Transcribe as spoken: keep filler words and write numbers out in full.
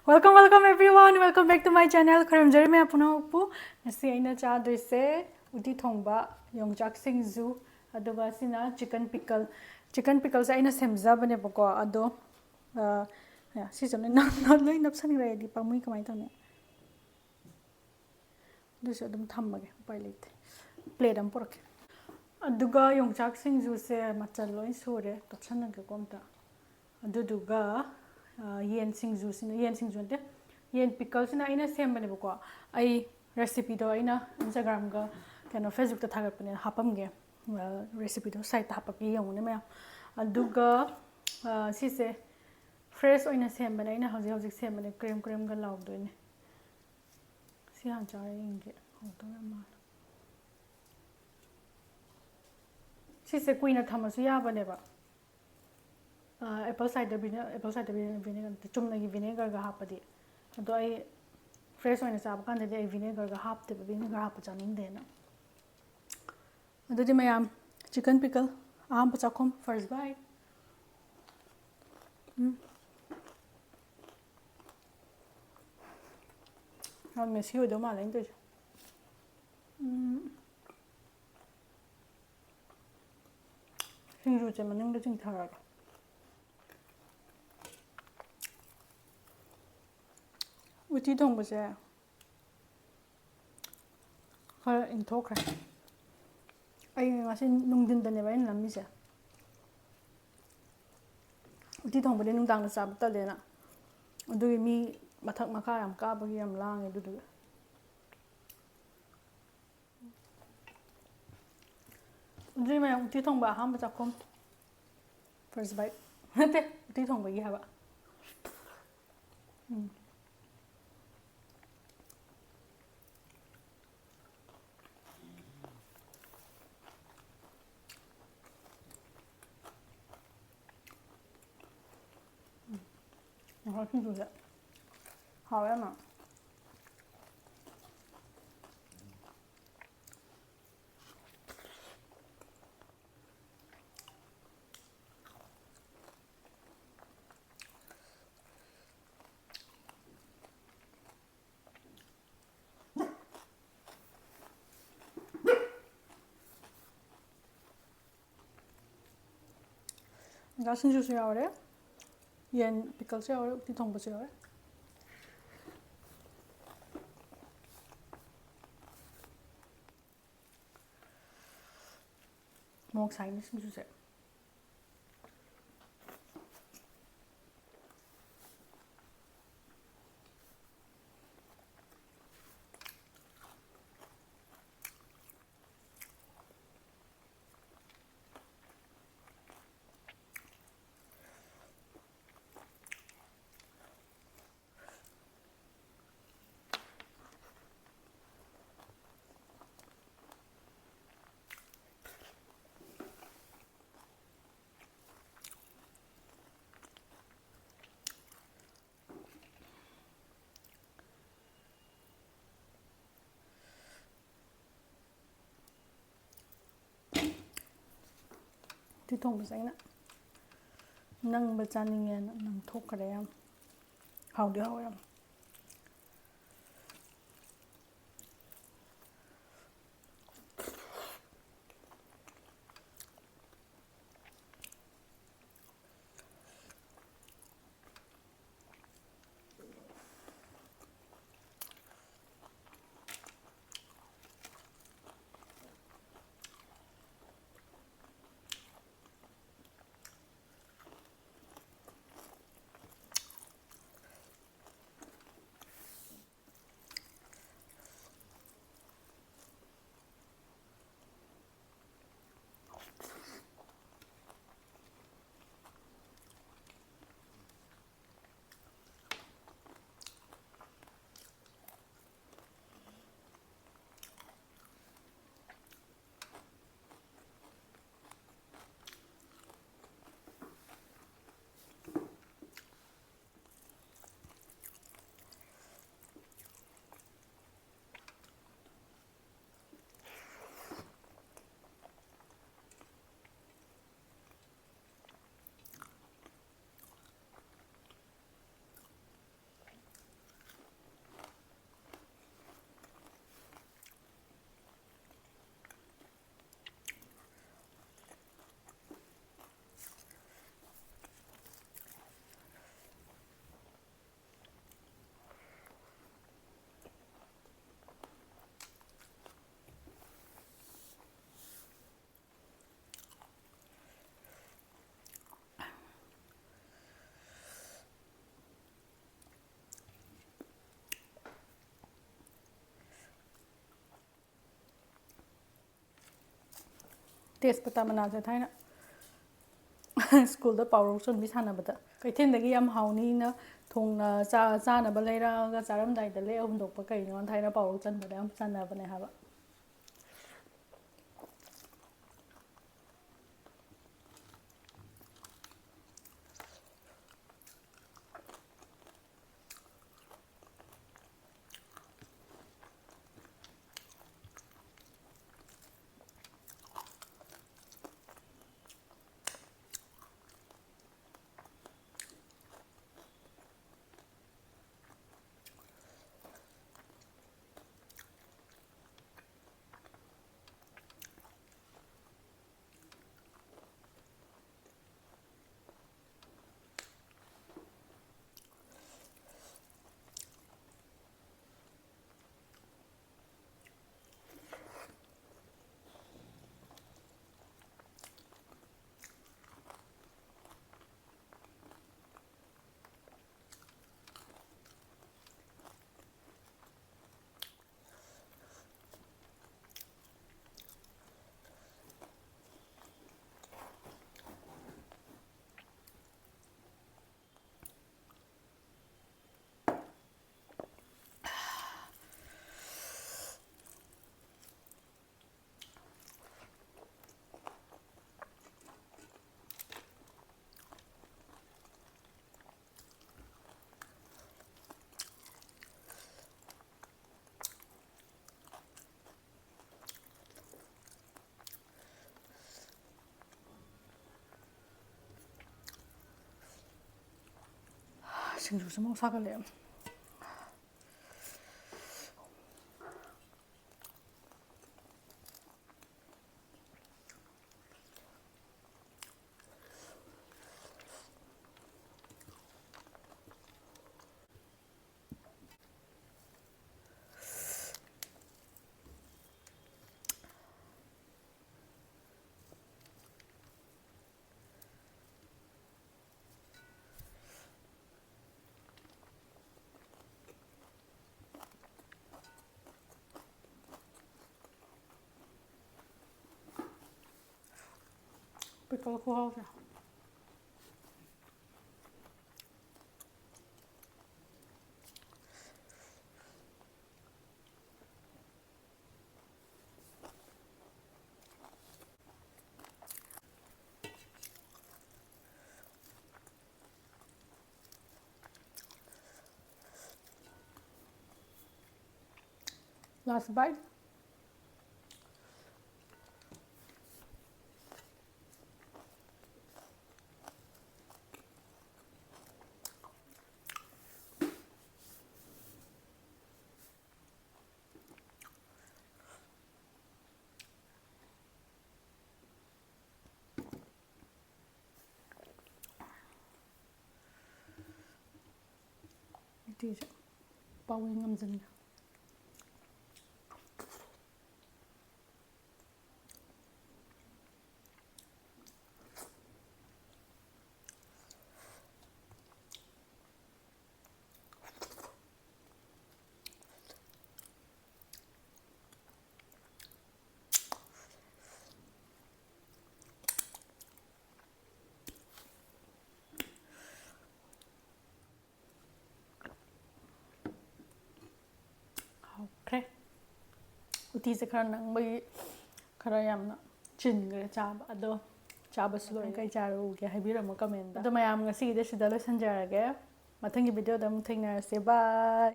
Welcome, welcome everyone. Welcome back to my channel. ꯈꯨꯔꯨꯝꯖꯔꯤ ꯃꯌꯥꯝ ꯄꯨꯝꯅꯃꯛꯄꯨ꯫ ꯉꯁꯤ ꯑꯩꯅ ꯆꯥꯗꯣꯏꯁꯦ ꯎꯇꯤ ꯊꯣꯡꯕ, ꯌꯣꯡꯆꯥꯛ ꯁꯤꯡꯖꯨ, ꯑꯗꯨꯒ ꯁꯤꯅ chicken pickle꯫ Chicken pickleꯁꯦ ꯑꯩꯅ ꯁꯦꯝꯖꯕꯅꯦꯕꯀꯣ꯫ ꯑꯗꯣ, ꯑ, ꯌꯥ, ꯁꯤꯁꯨ ꯂꯣꯏ ꯅꯞ-, ꯂꯣꯏ ꯅꯞꯁꯟꯈ꯭ꯔꯦ ꯑꯩꯗꯤ꯫ ꯄꯥꯝꯃꯨꯏ꯫ ꯀꯃꯥꯏꯅ ꯇꯧꯅꯤ? ꯑꯗꯨꯁꯨ ꯑꯗꯨꯝ ꯊꯝꯃꯒꯦ, ꯎꯄꯥꯏ ꯂꯩꯇꯦ꯫ Plate ꯑꯃ ꯄꯨꯔꯛꯀꯦ꯫ ꯑꯗꯨꯒ ꯌꯣꯡꯆꯥꯛ ꯁꯤꯡꯖꯨꯁꯦ ꯃꯆꯜ ꯂꯣꯏ ꯁꯨꯔꯦ, ꯇꯣꯠꯁꯟꯅꯒꯦꯀꯣ ꯑꯝꯇ꯫ ꯑꯗꯨꯗꯨꯒ, ꯑ, ꯌꯦꯟ ꯁꯤꯡꯖꯨꯁꯤꯅ, ꯌꯦꯟ ꯁꯤꯡꯖꯨ ꯅꯠꯇꯦ, ꯌꯦꯟ pickleꯁꯤꯅ ꯑꯩꯅ ꯁꯦꯝꯕꯅꯦꯕꯀꯣ꯫ ꯑꯩ recipeꯗꯣ ꯑꯩꯅ Instagramꯒ ꯀꯩꯅꯣ Facebookꯇ ꯊꯥꯒꯠꯄꯅꯦ, ꯍꯥꯞꯄꯝꯒꯦ꯫ ꯑ, recipeꯗꯣ sideꯇ ꯍꯥꯞꯄꯛꯀꯦ, ꯌꯦꯡꯉꯨꯅꯦ ꯃꯌꯥꯝ꯫ ꯑꯗꯨꯒ, ꯑ, ꯁꯤꯁꯦ fresh ꯑꯣꯏꯅ ꯁꯦꯝꯕꯅꯦ, ꯑꯩꯅ ꯍꯧꯖꯤꯛ ꯍꯧꯖꯤꯛ ꯁꯦꯝꯕꯅꯦ, ꯀ꯭ꯔꯦꯝ ꯀ꯭ꯔꯦꯝꯒ ꯂꯥꯎꯗꯣꯏꯅꯦ꯫ ꯁꯤ ꯍꯥꯟꯅ ꯆꯥꯔ ꯌꯦꯡꯒꯦ꯫ ꯍꯥꯎꯗꯧ ꯌꯥꯝ ꯃꯥꯜꯂꯦ꯫ ꯁꯤꯁꯦ ꯀꯨꯏꯅ ꯊꯝꯃꯁꯨ ꯌꯥꯕꯅꯦꯕ꯫ ꯑ, apple cider vine-, apple cider vine-, vinegar ꯅꯠꯇꯦ, ꯆꯨꯝꯅꯒꯤ vinegarꯒ ꯍꯥꯞꯄꯗꯤ꯫ ꯑꯗꯣ ꯑꯩ fresh ꯑꯣꯏꯅ ꯆꯥꯕ ꯀꯥꯟꯗꯗꯤ ꯑꯩ vinegarꯒ ꯍꯥꯞꯇꯦꯕ, vinegar ꯍꯥꯞꯄ ꯆꯥꯅꯤꯡꯗꯦꯅ꯫ ꯑꯗꯨꯗꯤ ꯃꯌꯥꯝ, chicken pickle ꯑꯍꯥꯟꯕ ꯆꯥꯛꯈꯨꯝ, first bite꯫ ꯎꯝ꯫ ꯌꯥꯝ messy ꯑꯣꯏꯗꯧ ꯃꯥꯜꯂꯦ ꯑꯩꯅ ꯇꯧꯔꯤꯁꯦ꯫ ꯎꯝ꯫ ꯁꯤꯡꯖꯨꯁꯦ ꯃꯅꯤꯡꯗ ꯆꯤꯡꯊꯔꯒꯦ꯫ ꯎꯇꯤ ꯊꯣꯡꯕꯁꯦ ꯈꯔ ꯏꯪꯊꯣꯛꯈ꯭ꯔꯦ꯫ ꯑꯩ ꯉꯁꯤ ꯅꯨꯡꯊꯤꯟꯗꯅꯦꯕ ꯑꯩꯅ ꯅꯝꯃꯤꯁꯦ꯫ ꯎꯇꯤ ꯊꯣꯡꯕꯗꯤ ꯅꯨꯡꯗꯥꯡꯗ ꯆꯥꯕ ꯇꯜꯂꯦꯅ꯫ ꯑꯗꯨꯒꯤ ꯃꯤ ꯃꯊꯛ ꯃꯈꯥ ꯌꯥꯝ ꯀꯥꯕꯒꯤ ꯌꯥꯝ ꯂꯥꯡꯉꯦ ꯑꯗꯨꯗꯨꯒꯤ꯫ ꯑꯗꯨꯗꯤ ꯃꯌꯥꯝ ꯎꯇꯤ ꯊꯣꯡꯕ ꯑꯍꯥꯟꯕ ꯆꯥꯛꯈꯨꯝ꯫ First bite꯫ ꯅꯠꯇꯦ, ꯎꯇꯤ ꯊꯣꯡꯕꯒꯤ ꯍꯥꯏꯕ꯫ ꯎꯝ꯫ ꯉꯁꯥꯏ ꯁꯤꯡꯖꯨꯁꯦ ꯍꯥꯎꯋꯦ ꯌꯥꯝꯅ꯫ ꯍꯪꯒꯥꯝ ꯁꯤꯡꯖꯨꯁꯨ ꯌꯥꯎꯔꯦ, ꯌꯦꯟ ꯄꯤꯀꯜꯁꯨ ꯌꯥꯎꯔꯦ, ꯎꯇꯤ ꯊꯣꯡꯕꯁꯨ ꯌꯥꯎꯔꯦ꯫ ꯃꯣꯔꯣꯛ ꯁꯥꯏꯅꯦ ꯁꯤꯡꯖꯨꯁꯦ꯫ ꯎꯇꯤ ꯊꯣꯡꯕꯁꯦ ꯑꯩꯅ ꯅꯪꯕ ꯆꯥꯅꯤꯡꯉꯦꯅ ꯅꯪꯊꯣꯛꯈ꯭ꯔꯦ ꯌꯥꯝ꯫ ꯍꯥꯎꯗꯤ ꯍꯥꯎꯋꯦ ꯌꯥꯝ꯫ ꯇꯦꯖꯄꯇꯥ ꯃꯅꯥꯁꯦ ꯊꯥꯏꯅ ꯁ꯭ꯀꯨꯜꯗ ꯄꯥꯎꯔꯧ ꯆꯟꯕꯤ ꯁꯥꯟꯅꯕꯗ ꯀꯩꯊꯦꯜꯗꯒꯤ ꯌꯥꯝ ꯍꯥꯎꯅꯤꯅ ꯊꯣꯡꯅ ꯆꯥ-, ꯆꯥꯅꯕ ꯂꯩꯔꯛꯑꯒ ꯆꯥꯔꯝꯗꯥꯏꯗ ꯂꯦꯛꯑ ꯍꯨꯟꯗꯣꯛꯄ ꯀꯩꯅꯣꯅ ꯊꯥꯏꯅ ꯄꯥꯎꯔꯧ ꯆꯟꯕꯗ ꯌꯥꯝ ꯆꯥꯟꯅꯕꯅꯦ ꯍꯥꯏꯕ꯫ ꯁꯤꯡꯖꯨꯁꯨ ꯑꯃꯨꯛ ꯁꯥꯒꯠꯂꯛꯑꯦ꯫ Pickle ꯈꯨꯍꯥꯎꯁꯦ꯫ Last bite. ꯎꯇꯤꯁꯦ ꯄꯥꯎꯋꯦ ꯉꯝꯖꯟꯒꯦ꯫ ꯍꯥꯎꯈ꯭ꯔꯦ꯫ ꯎꯇꯤꯁꯦ ꯈꯔ ꯅꯪꯕꯒꯤ ꯈꯔ ꯌꯥꯝꯅ ꯆꯤꯟꯈ꯭ꯔꯦ ꯆꯥꯕ꯫ ꯑꯗꯣ ꯆꯥꯕꯁꯨ ꯂꯣꯏꯔꯦ꯫ ꯀꯩ ꯆꯥꯔꯨꯒꯦ ꯍꯥꯏꯕꯤꯔꯝꯃꯣ comment ꯇ꯫ ꯑꯗꯣ ꯃꯌꯥꯝ ꯉꯁꯤꯒꯤꯗꯤ ꯁꯤꯗ ꯂꯣꯏꯁꯤꯟꯖꯔꯒꯦ꯫ ꯃꯊꯪꯒꯤ video ꯗ ꯑꯃꯨꯛ ꯊꯦꯡꯅꯔꯁꯦ꯫ Bye꯫